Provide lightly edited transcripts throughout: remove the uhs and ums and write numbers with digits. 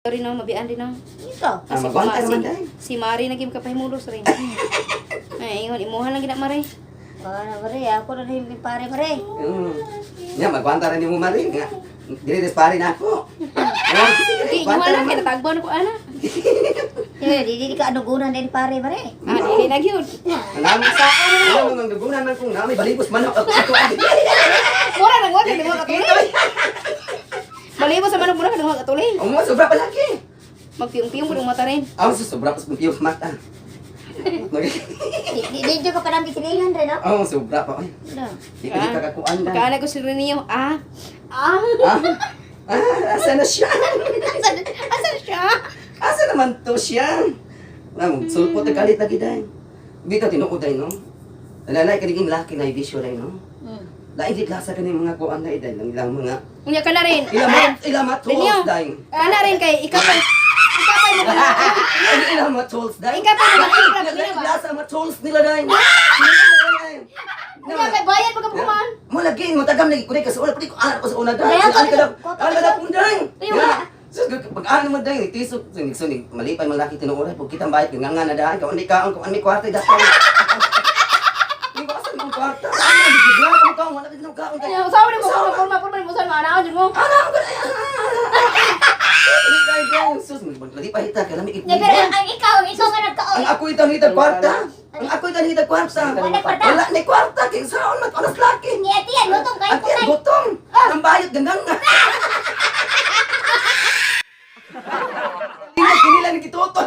Rin no, mabian rin no. Ikaw. Ah, magwanta si, naman dahil. si Mari naging kapahimulos rin. Ay, ingon imuha lang gina Mari. Para mare, ako na rin yung pare mare. Nya magwanta rin mo mari nga. Dili des pare na ako. Oh, sige, Di, gwanta imuha lang naman. kay natagbo na ko ana. Eh, di ka anugunan din pare mare. Ah, dili na gyud. Alam sa alam mo dugunan man kung nami balibos manok ako ato. Mura nang wala di mo katuli. Balibo sa manok mura ka nang katuli. Amo sobra pa lagi. Magpiyong-piyong pud ang mata rin. Amo sa sobra pa sa mata. Di di di ka pa nang silingan rin, no? Oh, sobra pa. Oy. No. Di pa di ka kakuan na. Pagkaana ko si Renio, ah. Ah, Ah, ah, asa na siya? asan, asan siya? Asa naman to siya? Ang sulpot na kalit lagi dahil. Dito tinuod ay no. Nalalay ka naging laki na ibisyo rin no. Lain di klasa ka ng mga kuan na iday lang ilang mga Unya ka na rin. ilang mga tools Renio, dahil. ka na rin kay ikaw pa. Ikaw pa mo. Ang ilang mga tools dahil. Ikaw pa mo. Lain klasa mga tools nila dahil. Unya kay bayan pagkapuman. Mo lagi mo tagam lagi kundi ka sa una pwede ko anak ko sa una dahil. Kaya Ano ka daw? ko- Ano ka daw kung dahil? Ayaw na. Sus, pag ano mo dahil, tisok, sunig sunig, malipay man laki tinuoray, pag kitang bayad, nga nga na dahil, kung hindi kaon, kung ano may kwarta, dahil. Hindi ko asan ang kwarta. Ano, bigla ka mo kaon, wala ka din kaon. Unya usawa ni mo forma forma ni mo sa mga anaon mo. Ano ako na? Hindi kayo dahil, sus, malipay hita, kailan may Nya pero ang ikaw nga nagkaon. Ang ako itang hita kwarta. Ang ako itang hita kwarta. Wala kwarta. Wala ni kwarta, kay saon man oras laki. Ni atiyan gutom kay Ang ko tiyan, kay. gutom. Ang bayot, ganggang nga. Hindi kinila ni kituto.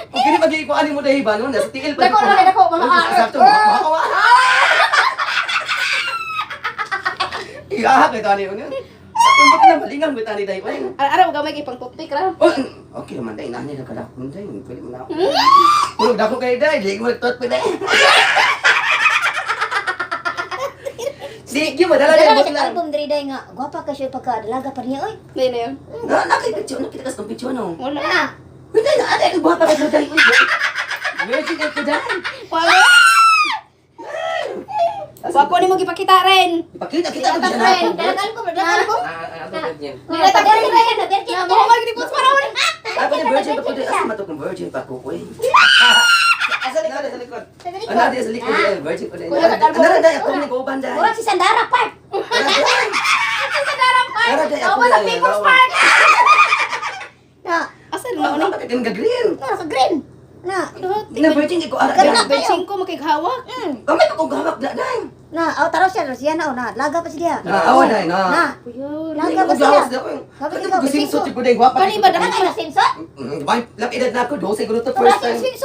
Kung kini pag ikuanin mo dahil ba no? Nasa tiil pa. Dako na dako mga ah. Sakto, mga kawa. Iya, kay tani yun. Sakto ba na malingang ko tani dahil pa. Ara ara gamay kay pang toothpick ra. Oh, okay naman dahil nani na kadakon dahil. Pwede mo na ako. Tulog dako kayo dahil. Di mo nagtutpik dahil. Di, yung madala Dala dahil. na siya album diri day nga. Gwapa ka siya pagka dalaga pa niya oy. Dili na yun. Na, nakipicture, nakita ka sa picture, no? Wala. Na. Hindi na, ate, buha pa kayo dahil. Virgin ka dahil. Wala. Wa ko nimo gipakita rin. Ipakita kita ko dyan Friend. ako. Dalag album, dalag album. Ah, ah, ako virgin. Dili ta Virgin ba yan? Virgin. Na mo man gid ko para Ako ni virgin pa ko dahil. Asa mato kung virgin pa ko, uy. Ah, sa likod, sa likod. Ano, di sa likod, eh, virgin ko dahil. Kuya, sa kalbo. Ano, dahil, ako ni Goban dahil. Murag si Sandara Park. Sa darang park. Ara, dahil, ako Ako sa dahil, People's ako. Park. Na. Asa na Ano, ni? bakit kang gagreen? Na sa green. Na. Na virgin ko ara Karna. dahil. Benching ko makighawak. Kamay pa kong hawak na dahil. Na, aw taro siya, siya na oh, na. Laga pa siya. Na, awa dahil, na. Na. Kuya. Laga pa Gawas siya. na ako. Sabi ko, Gusto ko dahil, gwapa. Kani ba Na dahil kayo swimsuit? Lapidad na ako, 12 siguro to Wala first siyang time. swimsuit.